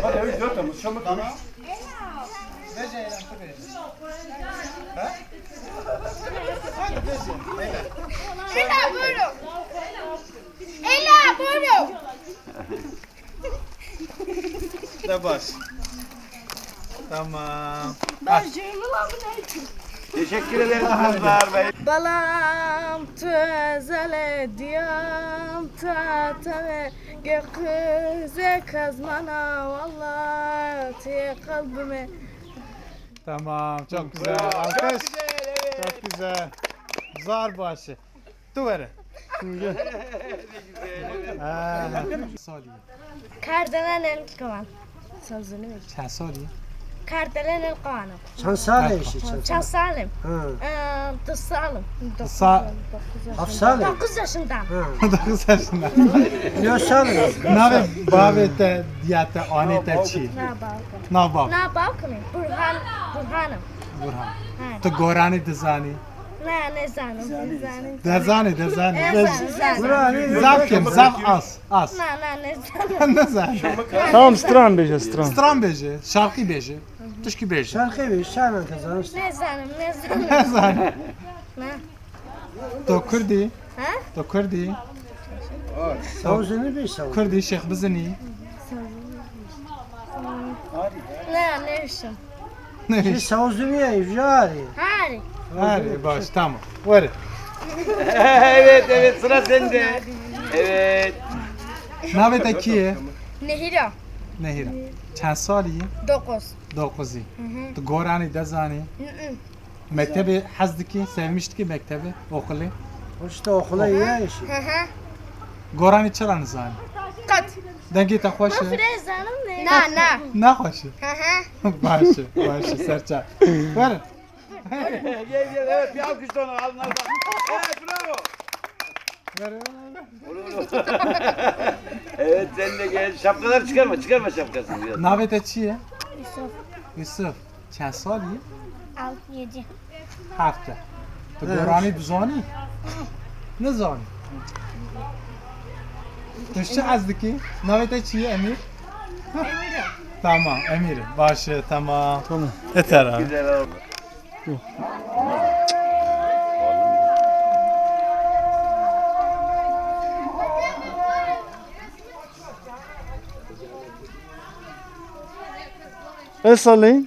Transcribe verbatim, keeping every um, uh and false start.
Hadi, hadi, dört ama, şunu tamam. Ela, buyurun. Ela, buyurun. De baş. Tamam. Teşekkür ederiz kızlar. Balam tu ezele diyam ta teve gökyüzü kazmana vallahi kalbime. Tamam, çok güzel. Bravo. Alkış. Çok güzel, evet. Çok güzel. Zar başı. Tu were. Ha. Salî. Kardelen el kawan. Sazını ver. Çend salî? Kardelen el kawan. Çend sal e işi? Çend sal? Çend salim? Ha. Ee, dokuz salim. Sa- Dokuz yaşında. Hafsal e? Dokuz yaşında. Ha. Dokuz yaşında. Yok sal e? Navê bavê te, diya te, anê te çi? Nabavka. Nabavka. Nabavka mı? Burhan, Burhanım. Burhan. Ha. Tu goranî dizanî? Ne, ne zanim, ne zanim. Dezanî, dezanî. Ne zanim, zanim. Zaf kim, zaf az, az. Ne, ne, ne zanim. Ne zanim. Tamam, stran bêje, stran. Stran bêje, şarkî bêje, tişkî bêje. Şarkî bêje, şarkî zanim. Ne zanim, ne zanim. Ne zanim. Ne. To Kurdî? Ha? To Kurdî? Sazını bir saz. Kurdî, Şêx Bizinî? Ne, ne işim. Ne Şey iş? Sazını ya, ifşa arı. Harî. Harî, baş, tamam. Were. Evet, evet, sıra sende. Evet. Navê te kî ye? Nehira. Nehira. Çend salî yî? Dokuz. Dokuzî. Hı hı. Tu goranî dezanî? Hı hı. Mektebê hez dikî, sevmiş dikî mektebê, oxulê? Hoş da oxula iyi işi. Hı hı. Goranî çira nizanî? Qet. Dengê te xweş e? Firê zanim ne? Na, na. Ne xweş e? Hı hı. Baş e, baş e, serçe. Ver. Gel, gel, evet, bir alkış da ona, alın, alın. Evet, bravo. Ver, ver, ver. Evet, sen de gel. Şapkalar çıkarma, çıkarma şapkasını biraz. Navê te çi ye? Yusuf. Yusuf. Çend salî yî? Al, yedi. Heft e. Tu goranî dizanî? Nizanî. Tu ji çi hez dikî? Navê te çi ye, Emîr? Emîr. Tamam, Emîr. Baş e, tamam. Tamam. Yeter abi. Güzel oldu. Ê Salî,